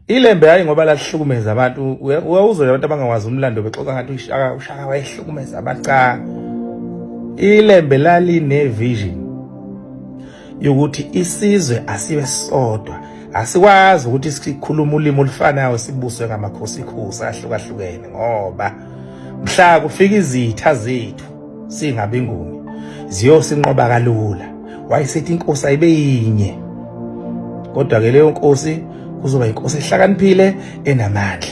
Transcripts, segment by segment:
Ilembe hayi ngoba lahlukumeza abantu, uyawuzwa abantu abangawazi umlando bexoxa ngathi uShaka uShaka wayehlukumeza abantu. Cha, ilembe laline vision yokuthi isizwe asibe sodwa, asikwazi ukuthi sikhulume ulimi olufanayo sibuswe ngamakhosikhosi ahlukahlukene, ngoba mhla kufika izitha zethu singabenguni ziyosinqoba kalula. Wayesethi inkosi ayibe yinye, kodwa ke leyo nkosi kuzoba inkosi ehlakaniphile enamandla.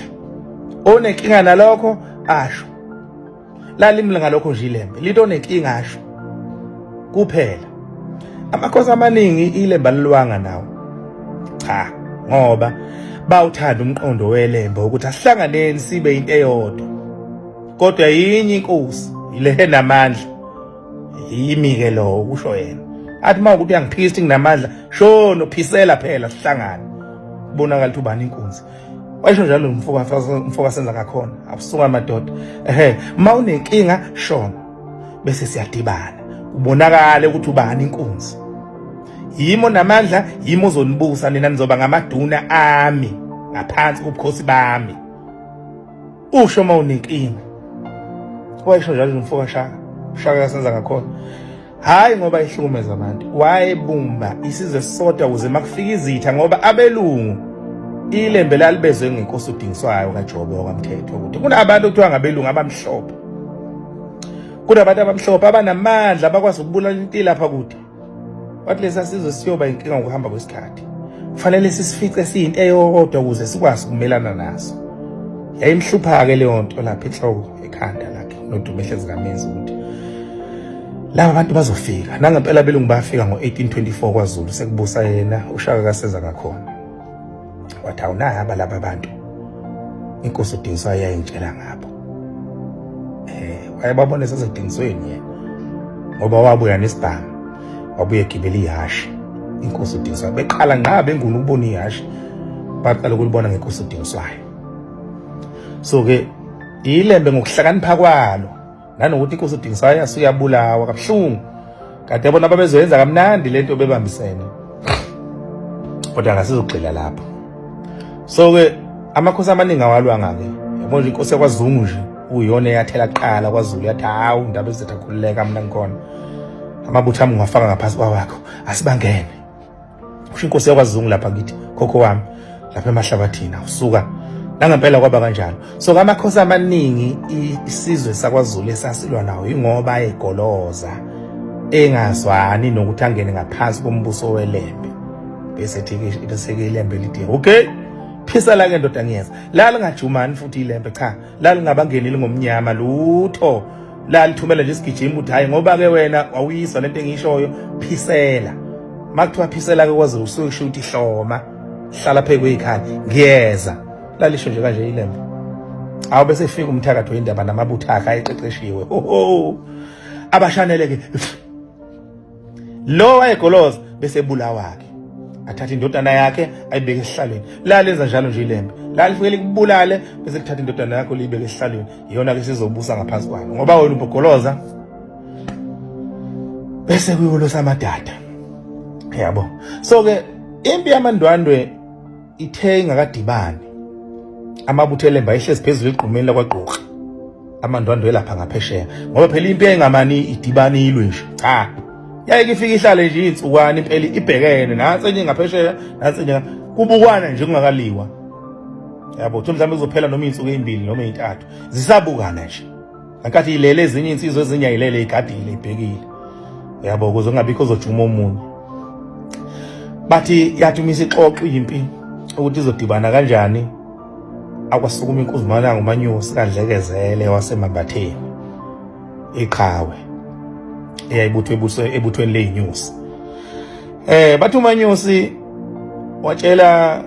Onenkinga nalokho asho, lalimle ngalokho nje ilembe lithi onenkinga asho kuphela. Amakhosi amaningi ilembe alilwanga nawo, cha, ngoba bawuthanda umqondo welembe ukuthi asihlanganeni sibe into eyodwa, kodwa yinye inkosi ile enamandla, yimi ke lowo, kusho yena. Athi uma ukuthi uyangiphikisa nginamandla, shono phisela phela sihlangane, kubonakala ukuthi ubani inkunzi. Wayesho njalo umfoka senza ngakhona. Awusuka madoda, ehe, uma unenkinga shono bese siyadibana, kubonakale ukuthi ubani inkunzi. Yimo namandla, yimo ozonibusa nina, nizoba ngamaduna ami ngaphansi kobukhosi bami. Usho uma unenkinga. Wayesho njalo umfoka Shaka, Shaka kasenza ngakhona. Hayi ngoba ihlukumeza abantu, wayebumba isizwe sodwa ukuze makufika izitha, ngoba abelungu ilembe lalibezwe ngenkosi uDingiswayo kaJobe wakwamthetho ukuthi kunabantu okuthiwa ngabelungu abamhlophe, kunabantu abamhlophe abanamandla abakwazi ukubulala into lapha kude. Wathi lesa sizwe siyoba inkinga ngokuhamba kwesikhathi, kufanele sisifice siyinto eyodwa ukuze sikwazi ukumelana naso. Yayimhlupha-ke leyo nto lapha inhloko ekhanda lakhe noDumehlezi kaMenzi ukuthi laba bantu bazofika. Nangempela abelungu bafika ngo-1824 kwaZulu, sekubusa yena uShaka kaSeza ngakhona. Wathi awunaba laba bantu inkosi uDingiswayo yayingitshela ngabo. Wayebabona esesedingisweni yena, ngoba wabuya nesibhamu, wabuya egibela ihhashi. Inkosi uDingiswayo beqala ngqa benguni ukubona ihhashi, baqala ukulibona ngenkosi uDingiswayo. So ke ilembe ngokuhlakanipha kwalo nanokuthi inkosi uDingiswayo yasuke yabulawa kabuhlungu, kade yabona babezoyenza kamnandi lento bebambisene, kodwa ngasizogxila lapho. So ke amakhosi amaningi awalwanga-ke, yabona nje inkosi yakwaZungu nje uyona eyathela kuqala kwaZulu, yathi hawu ndaba ezethu akhululeka, mina ngikhona, amabutho ami ngiwafaka ngaphansi kwawakho, asibangene. Kusho inkosi yakwaZungu lapha ngithi khokho wami lapha emahlabathini, awusuka nangempela kwaba kanjalo. So amakhosi amaningi isizwe sakwaZulu esasilwa nawo ingoba egoloza engazwani nokuthi angene ngaphansi kombuso welembe, bese bese ke ilembe lithi okay phisa la ke ndoda ngiyeza. La lingajumani futhi ilembe, cha, la lingabangeni lingomnyama lutho, la lithumela nje isigijimi ukuthi hayi ngoba ke wena wawuyiswa lento engiyishoyo, phisela. Makuthiwa phisela ke kwaZulu usuke kusho ukuthi hloma, hlala phezu kweyikhali, ngiyeza. Lalisho nje kanje ilembe. Awu bese ifika umthakathi wendaba namabutho akhe ayeqeqeshiwe, ho abashanele ke lo wayegoloza, bese ebulawa ke, athatha indodana yakhe ayibeke esihlalweni. La lenza njalo nje ilembe, la lifike likubulale bese kuthatha indodana yakho liyibeke esihlalweni, iyona ke sizobusa ngaphansi kwalo ngoba wena ubhogoloza, bese kuyolosa amadada, yabo. So ke impi yamandwandwe ithe ingakadibani, amabutho elemba ayehlezi phezulu egqumeni lakwaGqokri, amandwandwe lapha ngaphesheya, ngoba phela impi yayingamani idibani ilwe nje, cha, yayike ifike ihlale nje iy'nsukwana impela ibhekene, nansi enye ngaphesheya, nansi enye, kubukwana nje kungakaliwa, yabo. Kuthi mhlawumbe kuzophela noma iy'nsuku ey'mbili noma ey'ntathu zisabukana nje, ngenkathi ilele ezinye insizwa, ezinye ayilele igadile ibhekile, yabo, ukuze kungabikho ozojuma omunye. Bathi yathi uma isixoxa impi ukuthi izodibana kanjani, akwasukuma inkuzimana nguManyusi kaDlekezele waseMambatheni, iqhawe eyayibuthwe ebuthweni leyinyusi. Bathi uManyusi watshela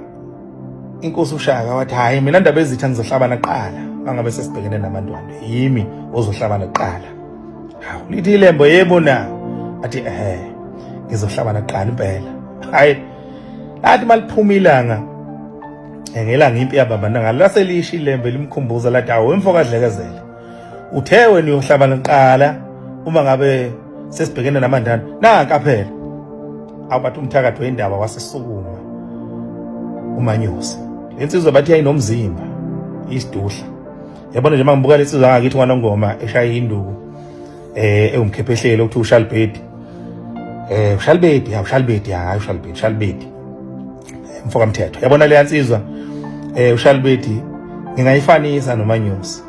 inkosi uShaka wathi hayi mina ndaba ezitha ngizohlabana kuqala, mangabe sesibhekene namantwana yimi ozohlabana kuqala. Hawu, lithi ilembo yebo na, athi ehe ngizohlabana kuqala impela. Hayi, lathi maliphuma ilanga ngelanga impi yabambana ngalo, laselisha ilembe limkhumbuza lathi awu imfo kaDlekezele, uthe wena uyohlabana kuqala uma ngabe sesibhekene namandana, nanka phela. Awubathi umthakathi wendaba wasesukuma uManyusi. Insizwa bathi yayinomzimba isiduhla. Yabona nje mangibuka lensizwa ngakithi kwaNongoma eshaya induku ewumkhephehlelo ukuthi ushalibhedi. Ushalibhedi, ya ushalibhedi, hayi ushalibhedi, ushalibhedi. Mfoka mthetho. Yabona le nsizwa ushalibhedi ngingayifanisa noManyosi.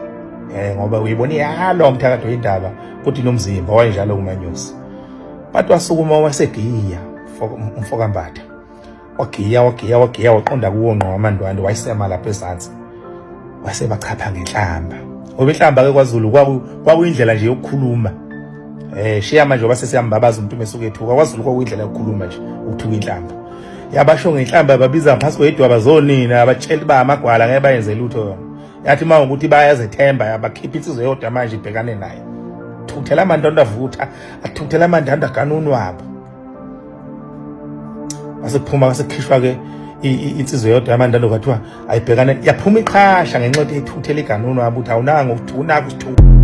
Ngoba uyibona iyalo umthakatho indaba kodwa inomzimba wayenjalo kuManyosi. Bathi wasukuma wasegiya umfoka Mbatha. Wagiya wagiya wagiya waqonda kuwo ngqo amandwandwe wayesema lapha ezansi. Wasebachapha ngenhlamba. Ngoba inhlamba ke kwaZulu kwakuyindlela nje yokukhuluma. Shiya manje ngoba sesiyambabaza umuntu mesuke ethuka kwaZulu kwakuyindlela yokukhuluma nje ukuthuka inhlamba. Yabasho ngenhlamba babiza ngaphansi kwedwaba zonina abatshela ba amagwala ngeke bayenze lutho yona. Yathi uma ukuthi bayazethemba yabakhipha insizwa yodwa manje ibhekane naye. Thukuthela amandonda avutha, athukuthela amandanda ganunwabo. Wasekuphuma wasekukhishwa ke insizwa yodwa yamandando kwathiwa ayibhekane yaphuma iqhasha ngenxa yokuthi ethukuthela iganunwabo ukuthi awunanga ukuthi unaka usithuka.